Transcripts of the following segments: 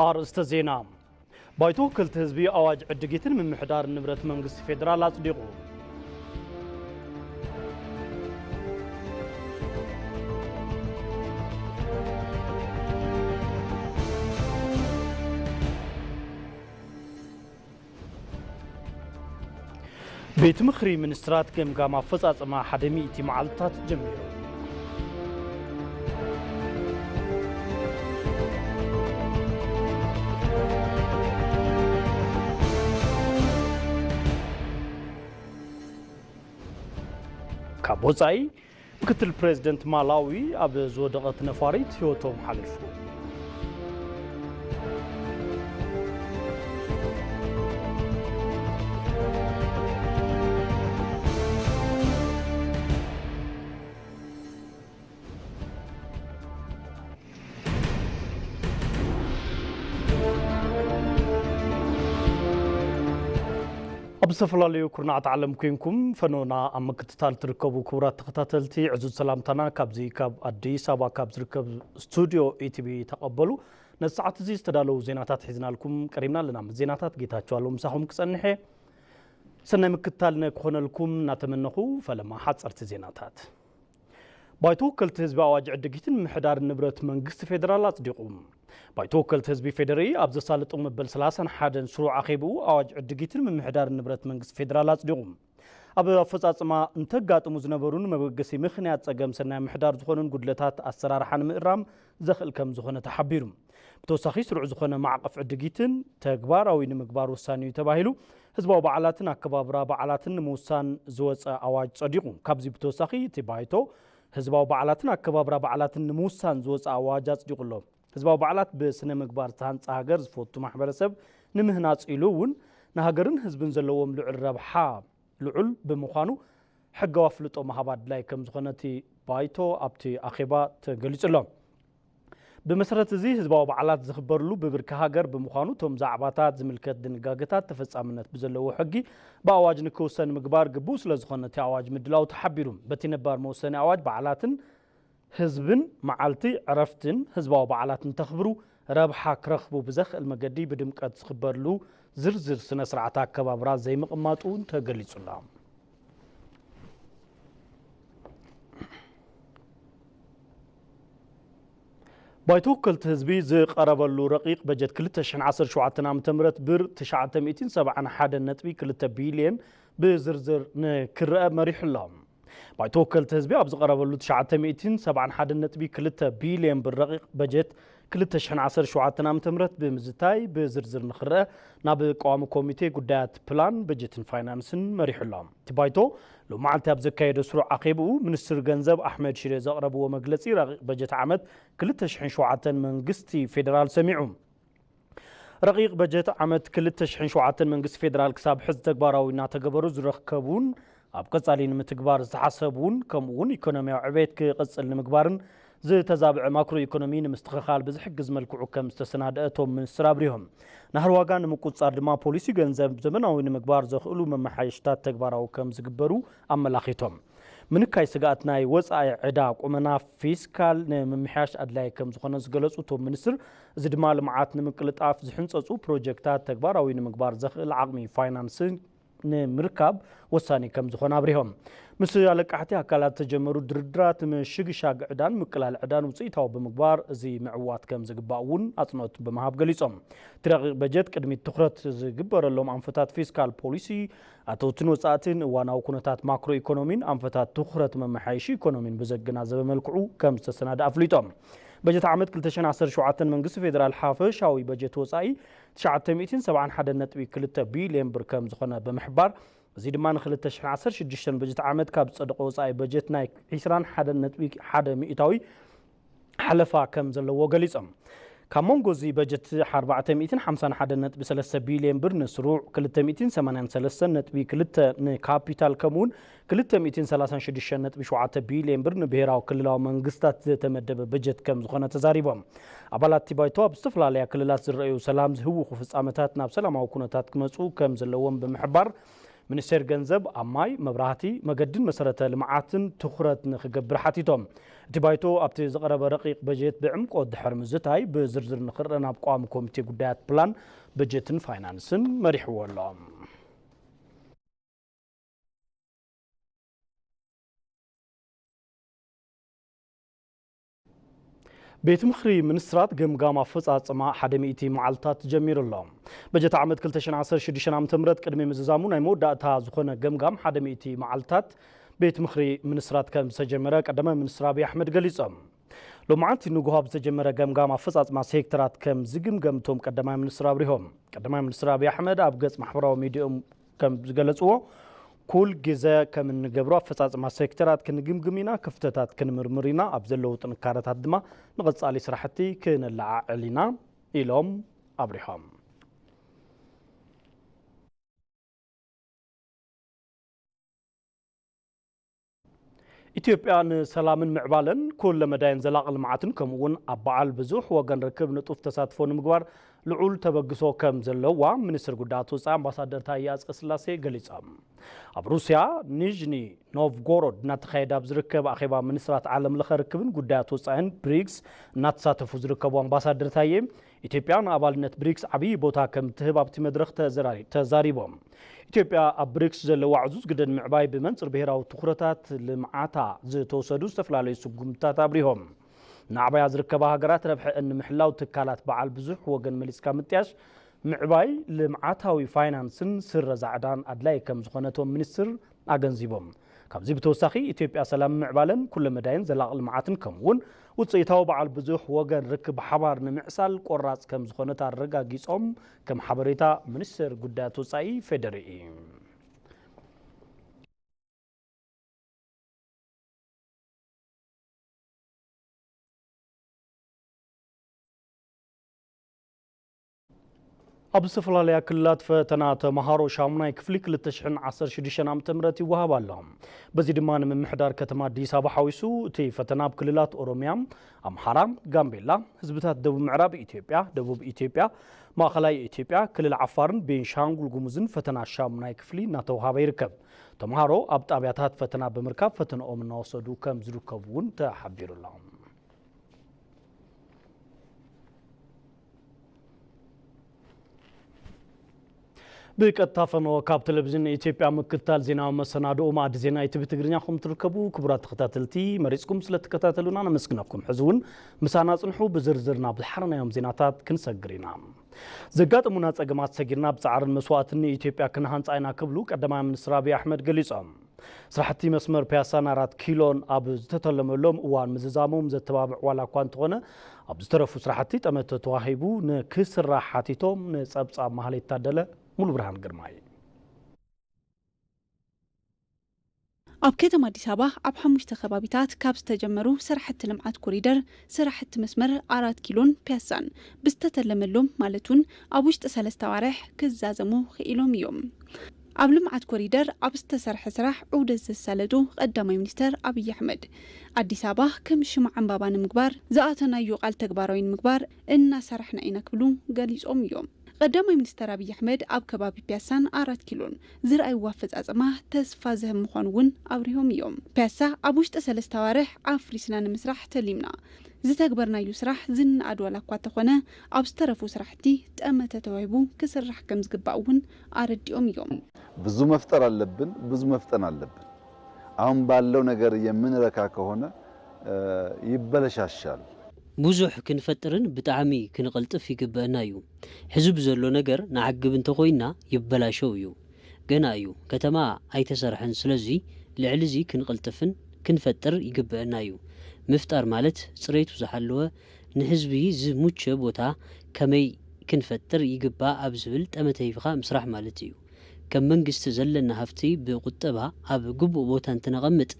ኣርእስተ ዜና። ባይቶ ወከልቲ ህዝቢ ኣዋጅ ዕድጊትን ምምሕዳር ንብረት መንግስቲ ፌደራል ኣጽዲቑ። ቤት ምኽሪ ሚኒስትራት ገምጋም ኣፈጻጽማ ሓደ ሚእቲ መዓልታት ጀሚሩ። ካብ ወጻኢ፣ ምክትል ፕሬዝደንት ማላዊ ኣብ ዝወደቐት ነፋሪት ህይወቶም ሓሊፉ። ኣብ ዝተፈላለዩ ኩርናዓት ዓለም ኮንኩም ፈኖና ኣብ ምክትታል ትርከቡ ክቡራት ተኸታተልቲ፣ ዕዙዝ ሰላምታና ካብዚ ካብ ኣዲስ ኣበባ ካብ ዝርከብ ስቱድዮ ኢቲቪ ተቐበሉ። ነዚ ሰዓት እዚ ዝተዳለዉ ዜናታት ሒዝናልኩም ቀሪብና ኣለና። ምስ ዜናታት ጌታቸው ኣለዉ ምሳኹም ክጸንሕ እየ። ሰናይ ምክትታል ንክኾነልኩም እናተመነኹ፣ ፈለማ ሓጸርቲ ዜናታት። ባይቶ ወከልቲ ህዝቢ ኣዋጅ ዕድጊትን ምሕዳር ንብረት መንግስቲ ፌደራል ኣጽዲቑ። ባይቶ ወከልቲ ህዝቢ ፌዴሪ ኣብ ዘሳለጦ መበል ሰላሳን ሓደን ስሩዕ ኣኼብኡ ኣዋጅ ዕድጊትን ምምሕዳር ንብረት መንግስቲ ፌደራል ኣጽዲቑ። ኣብ ኣፈጻጽማ እንተጋጥሙ ዝነበሩ ንመበገሲ ምኽንያት ጸገም ሰናይ ምሕዳር ዝኾኑን ጉድለታት ኣሰራርሓ ንምእራም ዘኽእል ከም ዝኾነ ተሓቢሩ። ብተወሳኺ ስሩዕ ዝኾነ ማዕቐፍ ዕድጊትን ተግባራዊ ንምግባር ወሳኒ እዩ ተባሂሉ። ህዝባዊ በዓላትን ኣከባብራ በዓላትን ንምውሳን ዝወጸ ኣዋጅ ጸዲቑ። ካብዚ ብተወሳኺ እቲ ባይቶ ህዝባዊ በዓላትን ኣከባብራ በዓላትን ንምውሳን ዝወጸ ኣዋጅ ኣጽዲቑ ኣሎ። ህዝባዊ በዓላት ብስነ ምግባር ዝተሃንጸ ሃገር ዝፈቱ ማሕበረሰብ ንምህናጽ ኢሉ እውን ንሃገርን ህዝብን ዘለዎም ልዑል ረብሓ ልዑል ብምዃኑ ሕጋዊ ኣፍልጦ ምሃብ ኣድላይ ከም ዝኾነ እቲ ባይቶ ኣብቲ ኣኼባ ተገሊጹ ኣሎ። ብመሰረት እዚ ህዝባዊ በዓላት ዝኽበርሉ ብብርኪ ሃገር ብምዃኑ እቶም ዛዕባታት ዝምልከት ድንጋገታት ተፈጻምነት ብዘለዎ ሕጊ ብኣዋጅ ንክውሰን ምግባር ግቡእ ስለ ዝኾነ እቲ ኣዋጅ ምድላው ተሓቢሩ። በቲ ነባር መወሰኒ ኣዋጅ በዓላትን ህዝብን መዓልቲ ዕረፍትን ህዝባዊ በዓላት እንተኽብሩ ረብሓ ክረኽቡ ብዘኽእል መገዲ ብድምቀት ዝኽበርሉ ዝርዝር ስነ ስርዓት ኣከባብራ ዘይምቕማጡ እውን ተገሊጹ ኣሎ። ባይቶ ወከልቲ ህዝቢ ዝቐረበሉ ረቂቕ በጀት ክልተ ሽሕን ዓሰርተ ሸውዓተን ዓመተ ምህረት ብር ትሽዓተ ሚእትን ሰብዓን ሓደን ነጥቢ ክልተ ቢልየን ብዝርዝር ንክረአ መሪሑ ኣሎ። ባይቶ ወከልቲ ህዝቢ ኣብ ዝቐረበሉ ትሽዓተ ሚእትን ሰብዓን ሓደን ነጥቢ ክልተ ቢልየን ብር ረቂቕ በጀት ክልተ ሽሕን ዓሰርተ ሸውዓተን ዓመተ ምህረት ብምዝታይ ብዝርዝር ንክረአ ናብ ቀዋሚ ኮሚቴ ጉዳያት ፕላን፣ በጀትን ፋይናንስን መሪሑ ኣሎ። እቲ ባይቶ ሎሚ መዓልቲ ኣብ ዘካየዶ ስሩዕ ኣኼብኡ፣ ሚኒስትር ገንዘብ ኣሕመድ ሽዴ ዘቕረብዎ መግለጺ፣ ረቂቕ በጀት ዓመት ክልተ ሽሕን ሸውዓተን መንግስቲ ፌደራል ሰሚዑ። ረቂቕ በጀት ዓመት ክልተ ሽሕን ሸውዓተን መንግስቲ ፌደራል ክሳብ ሕዚ ተግባራዊ እናተገበሩ ዝረከቡን ኣብ ቀጻሊ ንምትግባር ዝተሓሰቡን፣ ከምኡ እውን ኢኮኖሚያዊ ዕቤት ክቕጽል ንምግባርን ዝተዛብዐ ማክሮ ኢኮኖሚ ንምስትኽኻል ብዝሕግዝ መልክዑ ከም ዝተሰናድአ እቶም ሚኒስትር ኣብሪሆም። ናህሪ ዋጋ ንምቁጽጻር ድማ ፖሊሲ ገንዘብ ዘመናዊ ንምግባር ዘኽእሉ መመሓየሽታት ተግባራዊ ከም ዝግበሩ ኣመላኺቶም። ምንካይ ስግኣት ናይ ወጻኢ ዕዳ ቁመና ፊስካል ንምምሕያሽ ኣድላዪ ከም ዝኾነ ዝገለጹ እቶም ሚኒስትር፣ እዚ ድማ ልምዓት ንምቅልጣፍ ዝሕንጸጹ ፕሮጀክታት ተግባራዊ ንምግባር ዘኽእል ዓቕሚ ፋይናንስን ንምርካብ ወሳኒ ከም ዝኾነ ኣብሪሆም። ምስ ኣለቃሕቲ ኣካላት ዝተጀመሩ ድርድራት ምሽግሻግ ዕዳን ምቅላል ዕዳን ውፅኢታዊ ብምግባር እዚ ምዕዋት ከም ዝግባእ እውን ኣፅንኦት ብምሃብ ገሊፆም። እቲ ረቂቕ በጀት ቅድሚት ትኹረት ዝግበረሎም ኣንፈታት ፊስካል ፖሊሲ፣ ኣተውትን ወፃእትን፣ እዋናዊ ኩነታት ማክሮ ኢኮኖሚን ኣንፈታት ትኹረት መመሓየሺ ኢኮኖሚን ብዘገናዘበ መልክዑ ከም ዝተሰናደ ኣፍሊጦም። በጀት ዓመት ክልተ ሽሕን ዓሰርተ ሸውዓተን መንግስቲ ፌደራል ሓፈሻዊ በጀት ወፃኢ ትሽዓተ ሚእትን ሰብዓን ሓደን ነጥቢ ክልተ ቢልዮን ብር ከም ዝኾነ ብምሕባር፣ እዚ ድማ ን ክልተ ሽሕን ዓሰርተ ሽዱሽተን በጀት ዓመት ካብ ዝጸደቐ ወጻኢ በጀት ናይ ዕስራን ሓደን ነጥቢ ሓደ ሚእታዊ ሓለፋ ከም ዘለዎ ገሊጾም። ካብ መንጎ እዚ በጀት ኣርባዕተ ሚእትን ሓምሳን ሓደን ነጥቢ ሰለስተ ቢልዮን ብር ንስሩዕ፣ ክልተ ሚእትን ሰማንያን ሰለስተን ነጥቢ ክልተ ንካፒታል፣ ከምኡውን ክልተ ሚእትን ሰላሳን ሽዱሽተን ነጥቢ ሸውዓተ ቢልዮን ብር ንብሄራዊ ክልላዊ መንግስታት ዝተመደበ በጀት ከም ዝኾነ ተዛሪቦም። ኣባላት እቲ ባይቶ ኣብ ዝተፈላለያ ክልላት ዝረኣዩ ሰላም ዝህውኹ ፍጻመታት ናብ ሰላማዊ ኩነታት ክመጹ ከም ዘለዎም ብምሕባር፣ ሚኒስቴር ገንዘብ ኣብ ማይ፣ መብራህቲ፣ መገድን መሰረተ ልምዓትን ትኹረት ንክገብር ሓቲቶም። እቲ ባይቶ ኣብቲ ዝቐረበ ረቂቕ በጀት ብዕምቆት ድሕሪ ምዝታይ፣ ብዝርዝር ንኽረአ ናብ ቋሚ ኮሚቴ ጉዳያት ፕላን፣ በጀትን ፋይናንስን መሪሕዎ ኣሎ። ቤት ምኽሪ ሚኒስትራት ገምጋም ኣፈጻጽማ ሓደ ሚእቲ መዓልታት ጀሚሩ ኣሎ። በጀት ዓመት ክልተ ሽሕን ዓሰርተ ሽዱሽተን ዓመተ ምህረት ቅድሚ ምዝዛሙ ናይ መወዳእታ ዝኾነ ገምጋም ሓደ ሚእቲ መዓልታት ቤት ምኽሪ ሚኒስትራት ከም ዝተጀመረ ቀዳማይ ሚኒስትር ኣብይ ኣሕመድ ገሊጾም። ሎማዓንቲ ንግሆ ኣብ ዝተጀመረ ገምጋም ኣፈጻጽማ ሴክተራት ከም ዝግምገም እቶም ቀዳማይ ሚኒስትር ኣብሪሆም። ቀዳማይ ሚኒስትር ኣብይ ኣሕመድ ኣብ ገጽ ማሕበራዊ ሚዲያኦም ከም ዝገለጽዎ፣ ኩል ግዜ ከም እንገብሮ ኣፈጻጽማ ሴክተራት ክንግምግም ኢና፣ ክፍተታት ክንምርምር ኢና፣ ኣብ ዘለዉ ጥንካረታት ድማ ንቐጻሊ ስራሕቲ ክነለዓዕል ኢና ኢሎም ኣብሪሆም። ኢትዮጵያ ንሰላምን ምዕባለን ኩለ መዳይን ዘላቒ ልምዓትን ከምኡ እውን ኣብ በዓል ብዙሕ ወገን ርክብ ንጡፍ ተሳትፎ ንምግባር ልዑል ተበግሶ ከም ዘለዋ ሚኒስትር ጉዳያት ወፃኢ ኣምባሳደር ታዬ ኣፅቀስላሴ ገሊፆም። ኣብ ሩስያ ኒዥኒ ኖቭጎሮድ እናተኻየደ ኣብ ዝርከብ ኣኼባ ሚኒስትራት ዓለም ለኸ ርክብን ጉዳያት ወፃኢን ብሪክስ እናተሳተፉ ዝርከቡ ኣምባሳደር ታዬ፣ ኢትዮጵያ ንኣባልነት ብሪክስ ዓብዪ ቦታ ከም እትህብ ኣብቲ መድረኽ ተዘራሪ-፣ ተዛሪቦም። ኢትዮጵያ ኣብ ብሪክስ ዘለዋ ዕዙዝ ግደ ንምዕባይ ብመንፅር ብሄራዊ ትኹረታት ልምዓታ ዝተወሰዱ ዝተፈላለዩ ስጉምትታት ኣብሪሆም። እናዕበያ ዝርከባ ሃገራት ረብሐአን ንምሕላው ትካላት በዓል ብዙሕ ወገን መሊስካ ምጥያሽ፣ ምዕባይ ልምዓታዊ ፋይናንስን ስረዛ ዕዳን ኣድላዪ ከም ዝኾነ እቶም ሚኒስትር ኣገንዚቦም። ካብዚ ብተወሳኺ ኢትዮጵያ ሰላም ምዕባለን ኩለ መዳይን ዘላቒ ልምዓትን ከምኡ እውን ውፅኢታዊ በዓል ብዙሕ ወገን ርክብ ብሓባር ንምዕሳል ቆራፅ ከም ዝኾነት ኣረጋጊፆም። ከም ሓበሬታ ሚኒስቴር ጉዳያት ወፃኢ ፌዴሪኢ። ኣብ ዝተፈላለያ ክልላት ፈተና ተምሃሮ ሻሙናይ ክፍሊ ክልተ ሽሕን ዓሰርተ ሽዱሽተን ዓመተ ምህረት ይወሃብ ኣሎ። በዚ ድማ ንምምሕዳር ከተማ ኣዲስ ኣበባ ሓዊሱ እቲ ፈተና ኣብ ክልላት ኦሮሚያ፣ ኣምሓራ፣ ጋምቤላ፣ ህዝብታት ደቡብ ምዕራብ ኢትዮጵያ፣ ደቡብ ኢትዮጵያ፣ ማእኸላይ ኢትዮጵያ፣ ክልል ዓፋርን ቤንሻንጉል ጉሙዝን ፈተና ሻሙናይ ክፍሊ እናተውሃበ ይርከብ። ተምሃሮ ኣብ ጣብያታት ፈተና ብምርካብ ፈተንኦም እናወሰዱ ከም ዝርከቡ እውን ተሓቢሩ ኣሎ። ብቀጥታ ፈኖ ካብ ቴሌቪዥን ኢትዮጵያ ምክትታል ዜናዊ መሰናድኦ ማዕዲ ዜና ኢቲቪ ትግርኛ ኹም ትርከቡ። ክቡራት ተኸታተልቲ፣ መሪጽኩም ስለ ትከታተሉና ነመስግነኩም። ሕዚ እውን ምሳና ጽንሑ፣ ብዝርዝር ናብ ዝሓረናዮም ዜናታት ክንሰግር ኢና። ዘጋጠሙና ጸገማት ሰጊርና ብጻዕርን መስዋእትን ንኢትዮጵያ ክንሃንጻ ኢና ክብሉ ቀዳማይ ሚኒስትር ኣብይ ኣሕመድ ገሊጾም። ስራሕቲ መስመር ፒያሳን ኣራት ኪሎን ኣብ ዝተተለመሎም እዋን ምዝዛሞም ዘተባብዕ ዋላ እኳ እንተኾነ፣ ኣብ ዝተረፉ ስራሕቲ ጠመተ ተዋሂቡ ንክስራሕ ሓቲቶም። ንጸብጻብ ማህሌት ታደለ፣ ሙሉ ብርሃን ግርማይ። ኣብ ከተማ ኣዲስ ኣበባ ኣብ ሓሙሽተ ከባቢታት ካብ ዝተጀመሩ ስራሕቲ ልምዓት ኮሪደር፣ ስራሕቲ መስመር ኣራት ኪሎን ፒያሳን ብዝተተለመሎም፣ ማለት እውን ኣብ ውሽጢ ሰለስተ ኣዋርሕ ክዛዘሙ ክኢሎም እዮም። ኣብ ልምዓት ኮሪደር ኣብ ዝተሰርሐ ስራሕ ዑደት ዘሳለጡ ቀዳማይ ሚኒስተር ኣብይ ኣሕመድ፣ ኣዲስ ኣበባ ከም ሽማ ዕምባባ ንምግባር ዝኣተናዮ ቃል ተግባራዊ ንምግባር እናሰራሕና ኢና ክብሉ ገሊጾም እዮም። ቀዳማይ ሚኒስተር ኣብይ ኣሕመድ ኣብ ከባቢ ፒያሳን ኣራት ኪሎን ዝረኣይዎ ኣፈጻጽማ ተስፋ ዝህብ ምዃኑ እውን ኣብሪሆም እዮም። ፒያሳ ኣብ ውሽጢ ሰለስተ ኣዋርሕ ኣፍሪስና ንምስራሕ ተሊምና ዝተግበርናዮ ስራሕ ዝነኣድ ዋላ እኳ እንተኾነ፣ ኣብ ዝተረፉ ስራሕቲ ጠመተ ተዋሂቡ ክስራሕ ከም ዝግባእ እውን ኣረዲኦም እዮም። ብዙ መፍጠር ኣለብን፣ ብዙ መፍጠን ኣለብን። አሁን ባለው ነገር የምንረካ ከሆነ፣ እ፣ ይበለሻሻል። ብዙሕ ክንፈጥርን ብጣዕሚ ክንቐልጥፍ ይግበአና እዩ። ሕዚ ብዘሎ ነገር ንዓግብ እንተኾይንና ይበላሸው እዩ። ገና እዩ። ከተማ ኣይተሰርሐን። ስለዚ ልዕሊ እዚ ክንቕልጥፍን ክንፈጥር ይግበአና እዩ። ምፍጣር ማለት ጽሬቱ ዝሓለወ፣ ንህዝቢ ዝሙቸ ቦታ ከመይ ክንፈጥር ይግባእ ኣብ ዝብል ጠመተ ሂብኻ ምስራሕ ማለት እዩ። ከም መንግስቲ ዘለና ሃፍቲ ብቁጠባ ኣብ ግቡእ ቦታ እንትነቐምጥ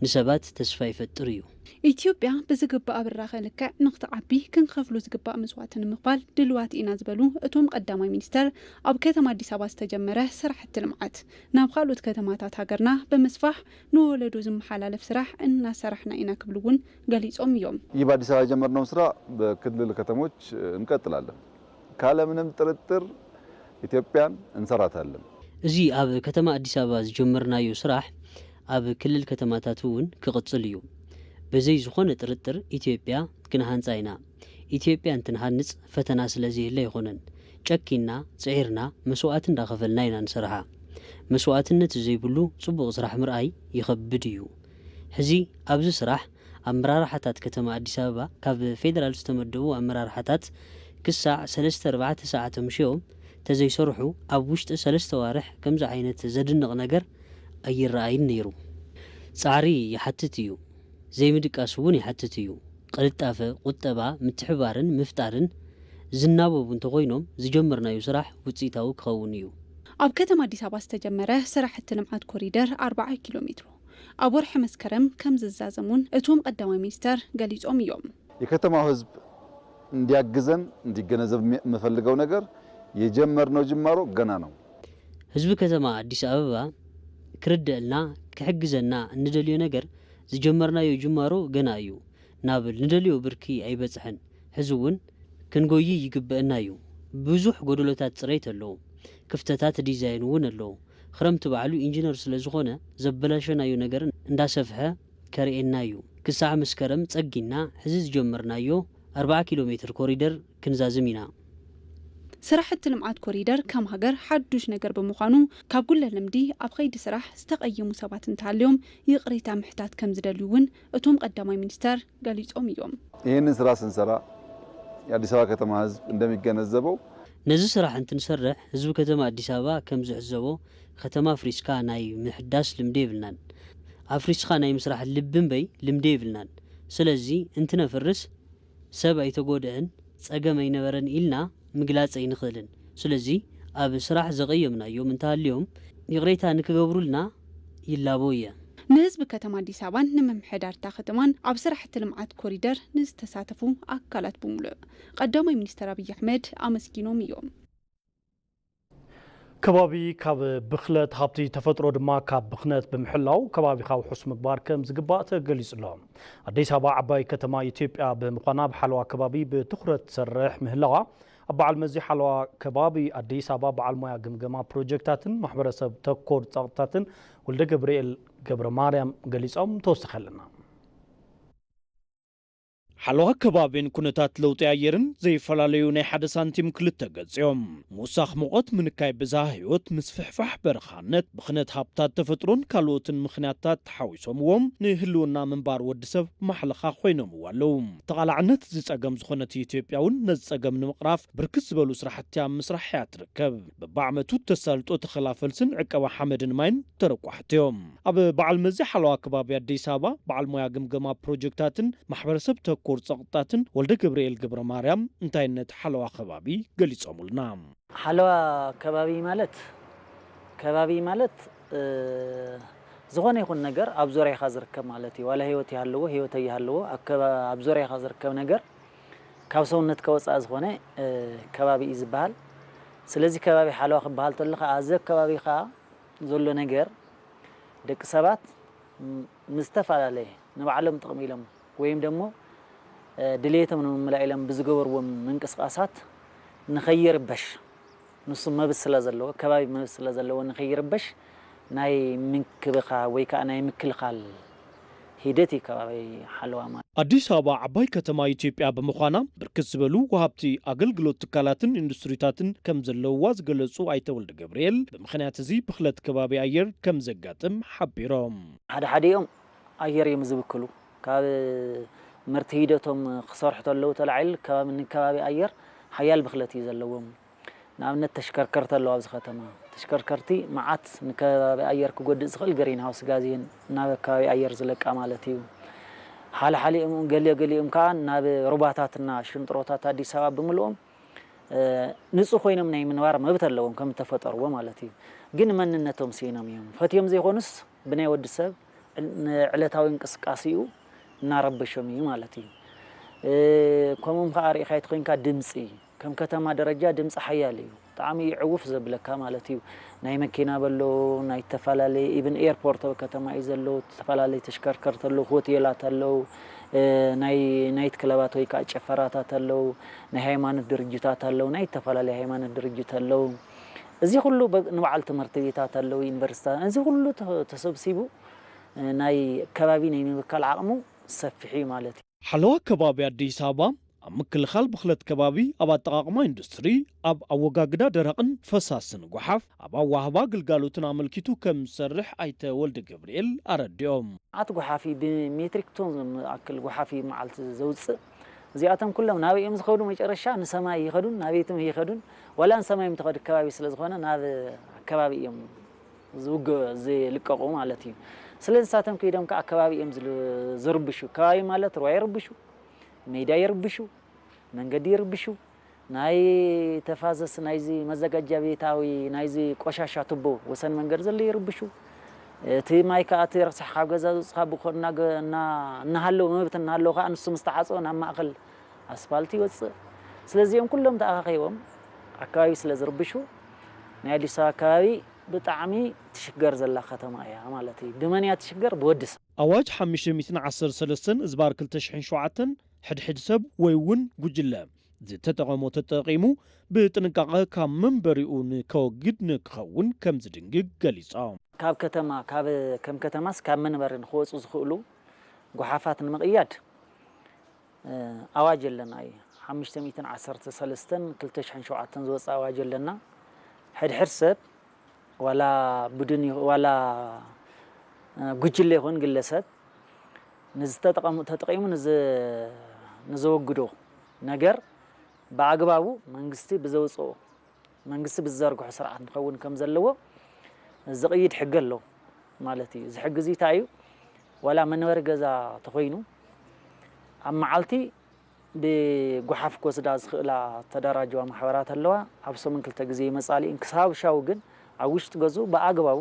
ንሰባት ተስፋ ይፈጥር እዩ። ኢትዮጵያ ብዝግባእ ብራኸ ልክዕ ንክትዓቢ ክንኸፍሎ ዝግባእ መስዋእቲ ንምኽፋል ድልዋት ኢና ዝበሉ እቶም ቀዳማይ ሚኒስተር፣ ኣብ ከተማ ኣዲስ ኣበባ ዝተጀመረ ስራሕቲ ልምዓት ናብ ካልኦት ከተማታት ሃገርና ብምስፋሕ ንወለዶ ዝመሓላለፍ ስራሕ እናሰራሕና ኢና ክብሉ እውን ገሊጾም እዮም። ይህ በአዲስ አበባ የጀመርነውን ስራ በክልል ከተሞች እንቀጥላለን። ካለምንም ጥርጥር ኢትዮጵያን እንሰራታለን። እዚ ኣብ ከተማ ኣዲስ ኣበባ ዝጀመርናዮ ስራሕ ኣብ ክልል ከተማታት እውን ክቕጽል እዩ። ብዘይ ዝኾነ ጥርጥር ኢትዮጵያ ክንሃንጻ ኢና። ኢትዮጵያ እንትንሃንጽ ፈተና ስለ ዘየለ ኣይኮነን። ጨኪና፣ ጽዒርና፣ መስዋእቲ እንዳኸፈልና ኢና ንሰርሓ። መስዋእትነት ዘይብሉ ጽቡቕ ስራሕ ምርኣይ ይኸብድ እዩ። ሕዚ ኣብዚ ስራሕ ኣመራርሓታት ከተማ ኣዲስ ኣበባ ካብ ፌደራል ዝተመደቡ ኣመራርሓታት ክሳዕ ሰለስተ ኣርባዕተ ሰዓት ምሽዮም ተዘይሰርሑ ኣብ ውሽጢ ሰለስተ ዋርሕ ከምዚ ዓይነት ዘድንቕ ነገር ኣይረኣይን ነይሩ። ጻዕሪ ይሓትት እዩ። ዘይምድቃስ እውን ይሓትት እዩ። ቅልጣፈ፣ ቁጠባ፣ ምትሕባርን ምፍጣርን ዝናበቡ እንተኾይኖም ዝጀመርናዮ ስራሕ ውፅኢታዊ ክኸውን እዩ። ኣብ ከተማ ኣዲስ ኣበባ ዝተጀመረ ስራሕቲ ልምዓት ኮሪደር ኣርባዓ ኪሎ ሜትሮ ኣብ ወርሒ መስከረም ከም ዝዛዘም እውን እቶም ቀዳማይ ሚኒስተር ገሊጾም እዮም። የከተማው ህዝብ እንዲያግዘን እንዲገነዘብ የምፈልገው ነገር የጀመርነው ጅማሮ ገና ነው። ህዝቢ ከተማ ኣዲስ ኣበባ ክርደእልና ክሕግዘና እንደልዮ ነገር ዝጀመርናዮ ጅማሮ ገና እዩ። ናብ ንደልዮ ብርኪ ኣይበጽሐን። ሕዚ እውን ክንጎይ ይግበእና እዩ። ብዙሕ ጎደሎታት ጽሬት ኣለዎ። ክፍተታት ዲዛይን እውን ኣለዎ። ክረምቲ ባዕሉ ኢንጂነር ስለ ዝኾነ ዘበላሸናዮ ነገር እንዳሰፍሐ ከርእየና እዩ። ክሳዕ መስከረም ጸጊና ሕዚ ዝጀመርናዮ ኣርባዓ ኪሎ ሜትር ኮሪደር ክንዛዝም ኢና። ስራሕቲ ልምዓት ኮሪደር ከም ሃገር ሓዱሽ ነገር ብምዃኑ ካብ ጉለ ልምዲ ኣብ ኸይዲ ስራሕ ዝተቐየሙ ሰባት እንተሃልዮም ይቕሬታ ምሕታት ከም ዝደልዩ እውን እቶም ቀዳማይ ሚኒስተር ገሊጾም እዮም። ይህንን ስራ ስንሰራ የአዲስ አበባ ከተማ ህዝብ እንደሚገነዘበው ነዚ ስራሕ እንትንሰርሕ ህዝቢ ከተማ ኣዲስ ኣበባ ከም ዝዕዘቦ ከተማ ኣፍሪስካ ናይ ምሕዳስ ልምዲ የብልናን። ኣፍሪስካ ናይ ምስራሕ ልቢ እምበይ ልምዲ የብልናን። ስለዚ እንትነፍርስ ሰብ ኣይተጎድእን፣ ጸገም ኣይነበረን ኢልና ምግላጽ ኣይንኽእልን። ስለዚ ኣብ ስራሕ ዘቐየምናዮም እንተሃልዮም ይቕሬታ ንክገብሩልና ይላቦ እየ። ንህዝቢ ከተማ ኣዲስ ኣበባን ንምምሕዳርታ ከተማን ኣብ ስራሕቲ ልምዓት ኮሪደር ንዝተሳተፉ ኣካላት ብምሉእ ቀዳማይ ሚኒስተር ኣብይ ኣሕመድ ኣመስጊኖም እዮም። ከባቢ ካብ ብኽለት፣ ሃብቲ ተፈጥሮ ድማ ካብ ብኽነት ብምሕላው ከባቢኻ ውሑስ ምግባር ከም ዝግባእ ተገሊጹ ኣሎ። ኣዲስ ኣበባ ዓባይ ከተማ ኢትዮጵያ ብምዃና ኣብ ሓለዋ ከባቢ ብትኹረት ትሰርሕ ምህላዋ ኣብ በዓል መዚ ሓለዋ ከባቢ ኣዲስ ኣበባ በዓል ሞያ ግምገማ ፕሮጀክታትን ማሕበረሰብ ተኮር ጸቕጥታትን ወልደ ገብርኤል ገብረ ማርያም ገሊጾም። ተወሰኸልና። ሓለዋ ከባቢን ኩነታት ለውጢ ኣየርን ዘይፈላለዩ ናይ ሓደ ሳንቲም ክልተ ገጽ እዮም። ምውሳኽ ሙቐት፣ ምንካይ ብዝሃ ህይወት፣ ምስፍሕፋሕ በረኻነት፣ ብኽነት ሃብታት ተፈጥሮን ካልኦትን ምኽንያታት ተሓዊሶምዎም ንህልውና ምንባር ወዲ ሰብ ማሕለኻ ኮይኖምዎ ኣለዉ። ተቓላዕነት እዚ ጸገም ዝኾነት ኢትዮጵያ እውን ነዚ ጸገም ንምቕራፍ ብርክት ዝበሉ ስራሕቲ ኣብ ምስራሕ እያ ትርከብ። በብዓመቱ ተሳልጦ ተኸላ ፈልስን ዕቀባ ሓመድን ማይን ተረቋሕቲ እዮም። ኣብ በዓል መዚ ሓለዋ ከባቢ ኣዲስ ኣበባ በዓል ሞያ ግምገማ ፕሮጀክታትን ማሕበረሰብ ተኮር ጸቕጥታትን ወልደ ገብርኤል ገብረ ማርያም እንታይነት ሓለዋ ከባቢ ገሊጾምልና። ሓለዋ ከባቢ ማለት ከባቢ ማለት ዝኾነ ይኹን ነገር ኣብ ዙርያኻ ዝርከብ ማለት እዩ። ዋላ ህይወት ይሃለዎ ህይወት ኣይሃለዎ ኣብ ዙርያኻ ዝርከብ ነገር ካብ ሰውነትካ ወፃኢ ዝኾነ ከባቢ እዩ ዝበሃል። ስለዚ ከባቢ ሓለዋ ክበሃል ተሎ ከዓ እዚ ከባቢ ከዓ ዘሎ ነገር ደቂ ሰባት ምስ ዝተፈላለየ ንባዕሎም ጥቕሚ ኢሎም ወይም ደሞ ድሌቶም ንምምላእ ኢሎም ብዝገበርዎም ምንቅስቃሳት ንኸይርበሽ ንሱ መብት ስለ ዘለዎ ከባቢ መብት ስለ ዘለዎ ንኸይርበሽ ናይ ምንክብኻብ ወይ ከዓ ናይ ምክልኻል ሂደት እዩ ከባቢ ሓለዋ ማለት። ኣዲስ ኣበባ ዓባይ ከተማ ኢትዮጵያ ብምዃና ብርክት ዝበሉ ወሃብቲ ኣገልግሎት ትካላትን ኢንዱስትሪታትን ከም ዘለውዋ ዝገለፁ ኣይተ ወልደ ገብርኤል ብምኽንያት እዚ ብኽለት ከባቢ ኣየር ከም ዘጋጥም ሓቢሮም። ሓደ ሓዲኦም ኣየር እዮም ዝብክሉ። ካብ ምርቲ ሂደቶም ክሰርሑ ተለዉ ተላዒል ከባቢ ንከባቢ ኣየር ሓያል ብኽለት እዩ ዘለዎም። ንኣብነት ተሽከርከርቲ ኣለዋ ኣብዚ ከተማ። ተሽከርከርቲ መዓት ንከባቢ ኣየር ክጎድእ ዝኽእል ግሪን ሃውስ ጋዝ እየን ናብ ከባቢ ኣየር ዝለቃ ማለት እዩ። ሓለሓሊኦም ገሊኦ ገሊኦም ከዓ ናብ ሩባታትና ሽንጥሮታት ኣዲስ ኣበባ ብምልኦም ንፁህ ኮይኖም ናይ ምንባር መብት ኣለዎም ከም ተፈጠርዎ ማለት እዩ። ግን መንነቶም ስኢኖም እዮም። ፈትዮም ዘይኮኑስ ብናይ ወዲ ሰብ ንዕለታዊ እንቅስቃሴኡ እናረበሾም እዩ ማለት እዩ። ከምኦም ከዓ ርኢኻዮ ተኮይንካ ድምፂ ከም ከተማ ደረጃ ድምፂ ሓያል እዩ። ብጣዕሚ እዩ ዕውፍ ዘብለካ ማለት እዩ። ናይ መኪና በሎ ናይ ዝተፈላለየ ኢቭን ኤርፖርት ኣብ ከተማ እዩ ዘሎ። ዝተፈላለዩ ተሽከርከርቲ ኣለዉ፣ ሆቴላት ኣለዉ፣ ናይ ናይት ክለባት ወይ ከዓ ጨፈራታት ኣለዉ፣ ናይ ሃይማኖት ድርጅታት ኣለዉ፣ ናይ ዝተፈላለየ ሃይማኖት ድርጅት ኣለዉ። እዚ ኩሉ ንበዓል ትምህርቲ ቤታት ኣለዉ፣ ዩኒቨርሲታት፣ እዚ ኩሉ ተሰብሲቡ ናይ ከባቢ ናይ ምብካል ዓቕሙ ሰፊሕ እዩ ማለት እዩ። ሓለዋ ከባቢ ኣዲስ ኣበባ ኣብ ምክልኻል ብኽለት ከባቢ፣ ኣብ ኣጠቓቕማ ኢንዱስትሪ፣ ኣብ ኣወጋግዳ ደረቕን ፈሳስን ጓሓፍ፣ ኣብ ኣዋህባ ግልጋሎትን ኣመልኪቱ ከም ዝሰርሕ ኣይተ ወልደ ገብርኤል ኣረዲኦም። ኣት ጓሓፊ ብሜትሪክ ቶን ዝኣክል ጓሓፊ መዓልቲ ዘውፅእ። እዚኣቶም ኩሎም ናበይ እዮም ዝኸዱ? መጨረሻ ንሰማይ ይኸዱን ናበይትም ይኸዱን። ዋላ ንሰማይ ምተኸዱ ከባቢ ስለ ዝኾነ ናብ ከባቢ እዮም ዝውገ ዝልቀቑ ማለት እዩ። ስለዚ ንሳቶም ከይዶም ከዓ ከባቢ እዮም ዝል- ዝርብሹ። ከባቢ ማለት ሩባ ይርብሹ፣ ሜዳ ይርብሹ፣ መንገዲ ይርብሹ፣ ናይ ተፋሰስ ናይዚ መዘጋጃ ቤታዊ ናይዚ ቆሻሻ ቱቦ ወሰን መንገዲ ዘሎ ይርብሹ። እቲ ማይ ከዓ እቲ ረሳሕ ካብ ገዛ ዝወፅእ ካብ ብኮ እናገ- እና- እናሃለወ መብት እናሃለወ ከዓ ንሱ ምስ ተዓፀወ ናብ ማእኸል ኣስፋልት ይወፅእ። ስለዚ እዚኦም ኩሎም ተኣኻኺቦም ኣከባቢ ስለ ዝርብሹ ናይ ኣዲስ ኣበባ ኣከባቢ ብጣዕሚ ትሽገር ዘላ ከተማ እያ ማለት እዩ። ብመን እያ ትሽገር? ብወዲ ሰብ። ኣዋጅ ሓሙሽተ ሚእትን ዓሰርተ ሰለስተን ዝባር ክልተ ሽሕን ሸውዓተን ሕድሕድ ሰብ ወይ እውን ጉጅለ ዝተጠቐሞ ተጠቒሙ ብጥንቃቐ ካብ መንበሪኡ ንከወግድ ንክኸውን ከም ዝድንግግ ገሊጾም። ካብ ከተማ ካብ ከም ከተማስ ካብ መንበሪ ንክወፁ ዝኽእሉ ጓሓፋት ንምቕያድ ኣዋጅ ኣለና እዩ። ሓሙሽተ ሚእትን ዓሰርተ ሰለስተን ክልተ ሽሕን ሸውዓተን ዝወፀ ኣዋጅ ኣለና። ሕድሕድ ሰብ ዋላ ቡድን ይኹ- ዋላ ጉጅለ ይኹን ግለሰብ ንዝተጠቐሙ ተጠቒሙ ንዝ- ንዘወግዶ ነገር ብኣግባቡ መንግስቲ ብዘውፅኦ መንግስቲ ብዝዘርግሖ ስርዓት ንኸውን ከም ዘለዎ ዝቕይድ ሕጊ ኣሎ ማለት እዩ። እዚ ሕጊ እዚ እንታይ እዩ? ዋላ መንበሪ ገዛ ተኾይኑ ኣብ መዓልቲ ብጓሓፍ ክወስዳ ዝኽእላ ተደራጀዋ ማሕበራት ኣለዋ። ኣብ ሰሙን ክልተ ግዜ ይመጻሉ እየን። ክሳብ ሻው ግን ኣብ ውሽጢ ገዝኡ ብኣግባቡ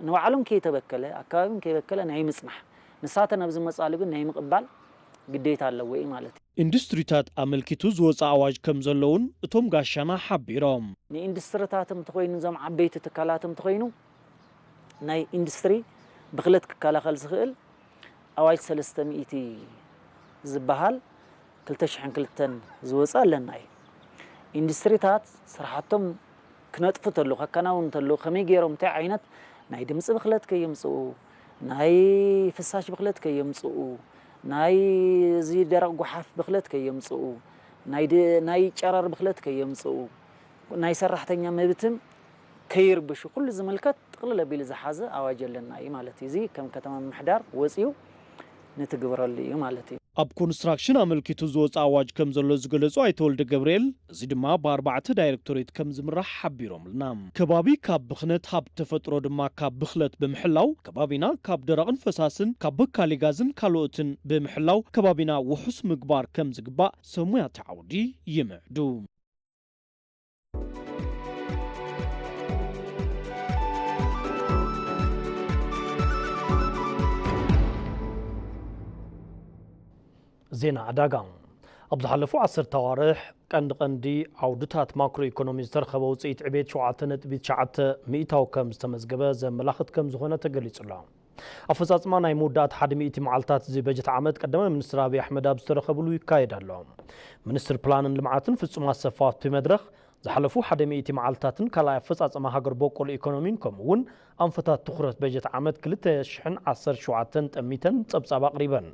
ንባዕሉን ከይተበከለ ኣከባቢን ከይበከለ ናይ ምጽናሕ ንሳተን ኣብ ዝመጻሉ ግን ናይ ምቕባል ግዴታ ኣለዎ እዩ ማለት እዩ። ኢንዱስትሪታት ኣመልኪቱ ዝወፀ ኣዋጅ ከም ዘለውን እቶም ጋሻና ሓቢሮም። ንኢንዱስትሪታት እንተኾይኑ እዞም ዓበይቲ ትካላት እንተኾይኑ ናይ ኢንዱስትሪ ብኽለት ክከላኸል ዝኽእል ኣዋጅ ሰለስተ ሚእቲ ዝበሃል ክልተ ሽሕን ክልተን ዝወፀ ኣለና እዩ። ኢንዱስትሪታት ስራሕቶም ክነጥፉ ተሎ ከከናውን ተሎ ከመይ ገይሮም እንታይ ዓይነት ናይ ድምፂ ብኽለት ከየምፅኡ ናይ ፍሳሽ ብኽለት ከየምፅኡ ናይ እዚ ደረቕ ጓሓፍ ብኽለት ከየምፅኡ ናይ ድ- ናይ ጨረር ብኽለት ከየምፅኡ ናይ ሰራሕተኛ መብትን ከይርብሹ ኩሉ ዝምልከት ጥቕልል ኣቢሉ ዝሓዘ ኣዋጅ ኣለና እዩ ማለት እዩ። እዚ ከም ከተማ ምምሕዳር ወፂኡ ንትግብረሉ እዩ ማለት እዩ። ኣብ ኮንስትራክሽን ኣመልኪቱ ዝወፀ ኣዋጅ ከም ዘሎ ዝገለፁ ኣይተ ወልደ ገብርኤል፣ እዚ ድማ ብኣርባዕተ ዳይሬክቶሬት ከም ዝምራሕ ሓቢሮምልና። ከባቢ ካብ ብኽነት ሃብቲ ተፈጥሮ ድማ ካብ ብኽለት ብምሕላው ከባቢና ካብ ደረቕን ፈሳስን ካብ በካሊ ጋዝን ካልኦትን ብምሕላው ከባቢና ውሑስ ምግባር ከም ዝግባእ ሰሙያት ዓውዲ ይምዕዱ። ዜና ዕዳጋ። ኣብ ዝሓለፉ ዓሰርተ ኣዋርሕ ቀንዲ ቀንዲ ዓውድታት ማክሮ ኢኮኖሚ ዝተረኸበ ውፅኢት ዕቤት ሸውዓተ ነጥቢ ትሽዓተ ሚእታዊ ከም ዝተመዝገበ ዘመላኽት ከም ዝኾነ ተገሊጹ ኣሎ። ኣፈፃፅማ ናይ መወዳእታ ሓደ ሚእቲ መዓልታት እዚ በጀት ዓመት ቀዳማይ ሚኒስትር ኣብይ ኣሕመድ ኣብ ዝተረኸብሉ ይካየድ ኣሎ። ሚኒስትር ፕላንን ልምዓትን ፍጹም ኣሰፋ ኣብቲ መድረኽ ዝሓለፉ ሓደ ሚእቲ መዓልታትን ካልኣይ ኣፈፃፅማ ሃገር በቆል ኢኮኖሚን ከምኡ እውን ኣንፈታት ትኹረት በጀት ዓመት ክልተ ሽሕን ዓሰርተ ሸውዓተን ጠሚተን ፀብፃብ ኣቕሪበን።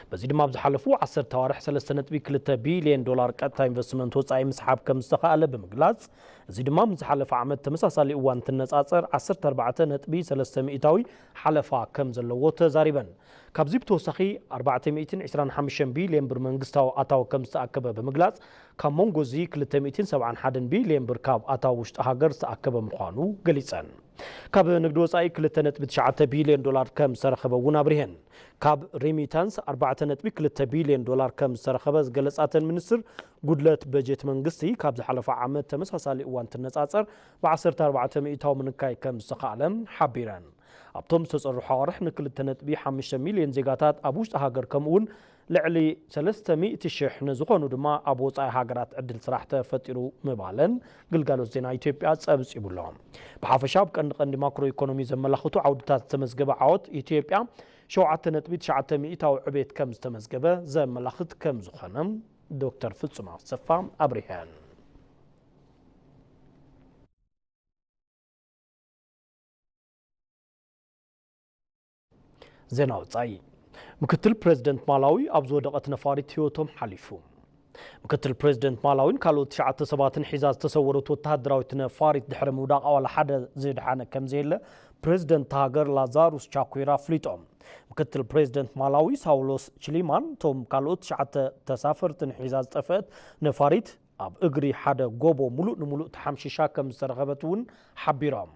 በዚ ድማ ኣብ ዝሓለፉ ዓሰርተ ኣዋርሕ ሰለስተ ነጥቢ ክልተ ቢልየን ዶላር ቀጥታ ኢንቨስትመንት ወፃኢ ምስሓብ ከም ዝተኻኣለ ብምግላፅ፣ እዚ ድማ ምስ ዝሓለፈ ዓመት ተመሳሳሊ እዋን እንትነፃፀር ዓሰርተ ኣርባዕተ ነጥቢ ሰለስተ ሚእታዊ ሓለፋ ከም ዘለዎ ተዛሪበን። ካብዚ ብተወሳኺ ኣርባዕተ ሚእትን ዕስራን ሓሙሽተን ቢልየን ብር መንግስታዊ ኣታዊ ከም ዝተኣከበ ብምግላፅ፣ ካብ መንጎ እዚ ክልተ ሚእትን ሰብዓን ሓደን ቢልየን ብር ካብ ኣታዊ ውሽጢ ሃገር ዝተኣከበ ምዃኑ ገሊፀን። ካብ ንግዲ ወፃኢ ክልተ ነጥቢ ትሽዓተ ቢልዮን ዶላር ከም ዝተረኸበ እውን ኣብሪሀን። ካብ ሪሚታንስ ኣርባዕተ ነጥቢ ክልተ ቢልዮን ዶላር ከም ዝተረኸበ ዝገለፃተን ሚኒስትር፣ ጉድለት በጀት መንግስቲ ካብ ዝሓለፈ ዓመት ተመሳሳሊ እዋን እንትነፃፀር ብዓሰርተ ኣርባዕተ ሚእታዊ ምንካይ ከም ዝተኻእለ ሓቢረን። ኣብቶም ዝተፀርሑ ኣዋርሕ ንክልተ ነጥቢ ሓሙሽተ ሚልዮን ዜጋታት ኣብ ውሽጢ ሃገር ከምኡ እውን ልዕሊ ሰለስተ ሚእቲ ሽሕ ንዝኾኑ ድማ ኣብ ወፃኢ ሃገራት ዕድል ስራሕ ተፈጢሩ ምባለን ግልጋሎት ዜና ኢትዮጵያ ፀብፂቡ ኣሎ። ብሓፈሻ ኣብ ቀንዲ ቀንዲ ማክሮ ኢኮኖሚ ዘመላኽቱ ዓውድታት ዝተመዝገበ ዓወት ኢትዮጵያ ሸውዓተ ነጥቢ ትሽዓተ ሚእታዊ ዕቤት ከም ዝተመዝገበ ዘመላኽት ከም ዝኾነ ዶክተር ፍጹም ኣሰፋ ኣብሪሀን። ዜና ወጻኢ። ምክትል ፕሬዝደንት ማላዊ ኣብ ዝወደቐት ነፋሪት ህይወቶም ሓሊፉ። ምክትል ፕሬዝደንት ማላዊን ካልኦት ትሽዓተ ሰባትን ሒዛ ዝተሰወረት ወተሃደራዊት ነፋሪት ድሕሪ ምውዳቕ ዋላ ሓደ ዝድሓነ ከም ዘየለ ፕሬዝደንት ሃገር ላዛሩስ ቻኩራ ኣፍሊጦም። ምክትል ፕሬዝደንት ማላዊ ሳውሎስ ቺሊማን እቶም ካልኦት ትሽዓተ ተሳፈርትን ሒዛ ዝጠፍአት ነፋሪት ኣብ እግሪ ሓደ ጎቦ ሙሉእ ንሙሉእ ተሓምሺሻ ከም ዝተረኸበት እውን ሓቢሮም።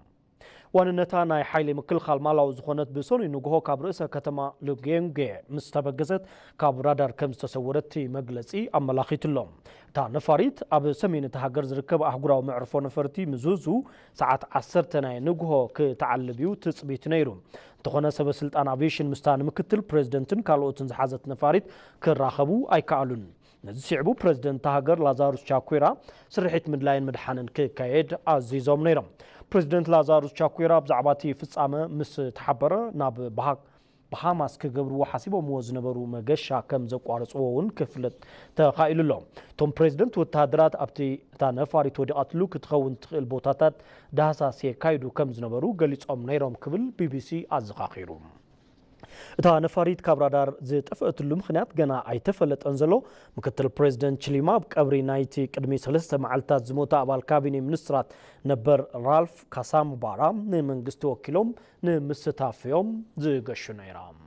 ዋንነታ ናይ ሓይሊ ምክልኻል ማላዊ ዝኾነት ብሰኑይ ንግሆ ካብ ርእሰ ከተማ ሉጌንጌ ምስ ተበገሰት ካብ ራዳር ከም ዝተሰወረት እቲ መግለጺ ኣመላኺቱ ኣሎ። እታ ነፋሪት ኣብ ሰሜን እታ ሃገር ዝርከብ ኣህጉራዊ መዕርፎ ነፈርቲ ምዙዙ ሰዓት ዓሰርተ ናይ ንግሆ ክትዓልብ እዩ ትጽቢት ነይሩ። እንተኾነ ሰበ ስልጣን ኣቪዬሽን ምስታ ንምክትል ፕሬዝደንትን ካልኦትን ዝሓዘት ነፋሪት ክራኸቡ ኣይከኣሉን። ነዚ ስዒቡ ፕሬዝደንት እታ ሃገር ላዛሩስ ቻኩራ ስርሒት ምድላይን ምድሓንን ክካየድ ኣዚዞም ነይሮም። ፕሬዝደንት ላዛሩስ ቻኩራ ብዛዕባ እቲ ፍጻመ ምስ ተሓበረ ናብ ባሃ-፣ ባሃማስ ክገብርዎ ሓሲቦምዎ ዝነበሩ መገሻ ከም ዘቋረጽዎ እውን ክፍለጥ ተኻኢሉ ኣሎ። እቶም ፕሬዝደንት ወተሃደራት ኣብቲ እታ ነፋሪት ወዲቓትሉ ክትኸውን ትኽእል ቦታታት ዳህሳስ የካይዱ ከም ዝነበሩ ገሊጾም ነይሮም ክብል ቢቢሲ ኣዘኻኺሩ። እታ ነፋሪት ካብ ራዳር ዝጠፍአትሉ ምኽንያት ገና ኣይተፈለጠን ዘሎ። ምክትል ፕሬዝደንት ቺሊማ ኣብ ቀብሪ ናይቲ ቅድሚ ሰለስተ መዓልታት ዝሞተ ኣባል ካቢኔ ሚኒስትራት ነበር ራልፍ ካሳምባራ ንመንግስቲ ወኪሎም ንምስታፍ እዮም ዝገሹ ነይሮም።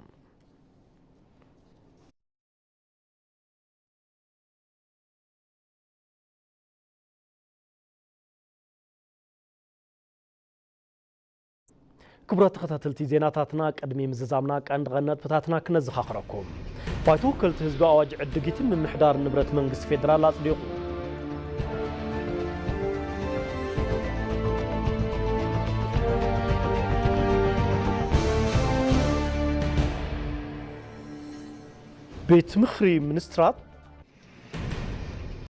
ክቡራት ተኸታተልቲ ዜናታትና፣ ቅድሚ ምዝዛምና ቀንዲ ቀንዲ ነጥብታትና ክነዘኻኽረኩም። ባይቶ ወከልቲ ህዝቢ ኣዋጅ ዕድጊትን ምምሕዳር ንብረት መንግስቲ ፌደራል ኣጽዲቑ። ቤት ምኽሪ ሚኒስትራት